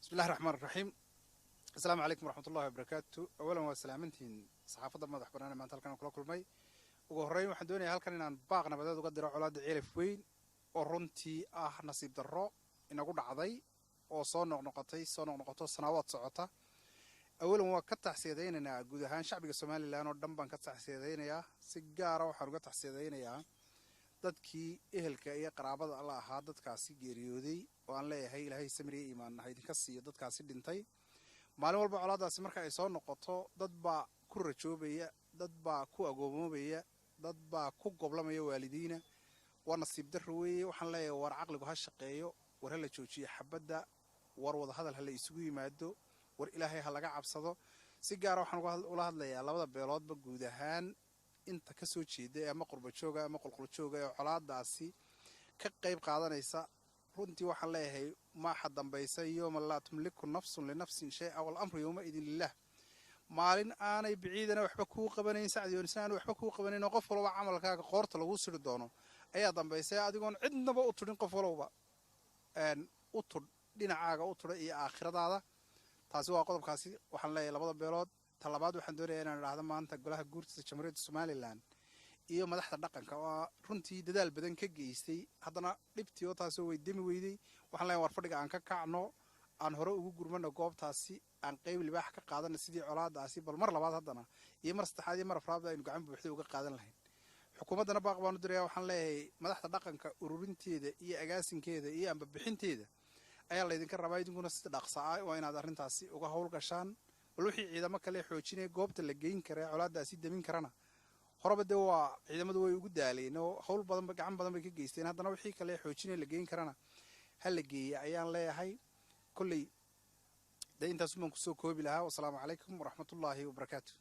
Bismillahi raxmaan raxiim. Asalaamu calaykum waraxmatullahi wabarakaatu. Awalan, waa salaamantihiin saxaafadda madax bannaan ee maanta halkan aan kula kulmay. Ugu horreyn, waxaan doonayaa halkan inaan baaq nabadeed uga diro colaadda Ceelaf Weyn, oo runtii ah nasiib darro inagu dhacday oo soo noqnoqotay, soo noqnoqoto sanaawaad socota. Awalan, waa ka tacsiyadaynaynaa guud ahaan shacbiga Somaliland oo dhan baan ka tacsiyadaynayaa. Si gaara waxaan uga tacsiyadaynayaa dadkii ehelka iyo qaraabada la ahaa dadkaasi geeriyooday, oo aan leeyahay Ilaahay samiriya iimaan ha idinka siiyo dadkaasi dhintay. Maalin walba colaadaasi marka ay soo noqoto, dad baa ku rajoobaya, dad baa ku agoomoobaya, dad baa ku goblamaya waalidiina. Waa nasiib darro weeye. Waxaan leeyahay, war caqligu ha shaqeeyo, war ha la joojiyo xabadda, war wadahadal ha la isugu yimaado, war Ilaahay ha laga cabsado. Si gaara waxaan ula hadlayaa labada beeloodba guud ahaan inta ka soo jeeda ee ama qurba jooga ama qolqol jooga ee colaadaasi ka qayb qaadanaysa. Runtii waxaan leeyahay, maaxa dambaysa يوم لا تملك نفس لنفس شيئا والأمر يومئذ لله. Maalin aanay biciidana waxba kuu qabanayn, sacdiyonisna aanay waxba kuu qabanayn, oo qof walba camalkaaga qoorta lagu siri doono ayaa dambaysa. Adigoon cidnaba u tudhin, qof walowba u tudh dhinacaaga, u tudha iyo aakhiradaada. Taasi waa qodobkaasi waxaan leeyahay labada beelood. Ta labaad, waxaan doonaya inaan idhaahdo maanta golaha guurtida Jamhuuriyadda Somaliland iyo madaxda dhaqanka oo runtii dadaal badan ka geystay, haddana dhibtii oo taasoo way demi weyday. Waxaan leeyahay, war fadhiga aan ka kacno, aan hore ugu gurmano goobtaasi, aan qeyb libaax ka qaadana sidii colaadaasi bal mar labaad haddana iyo mar saddexaad iyo mar afraadba aynu gacan buuxda uga qaadan lahayn. Xukuumaddana baaq baanu diraya. Waxaan leeyahay, madaxda dhaqanka ururinteeda iyo agaasinkeeda iyo ambabixinteeda ayaa laydinka rabaa. Idinkuna si dhaqsa ah waa inaad arrintaasi uga howl gashaan. Bal wixii ciidamo kale xoojinaya goobta la geyn kara ee colaadaasi demin karana, horeba dee waa ciidamadu way ugu daaleen oo hawl badan, gacan badan bay ka geysteen. Haddana wixii kale xoojinaya la geyn karana ha la geeya ayaan leeyahay. Kolley dee intaasumaan kusoo koobi lahaa. Wasalaamu calaykum waraxmatullaahi wabarakaatu.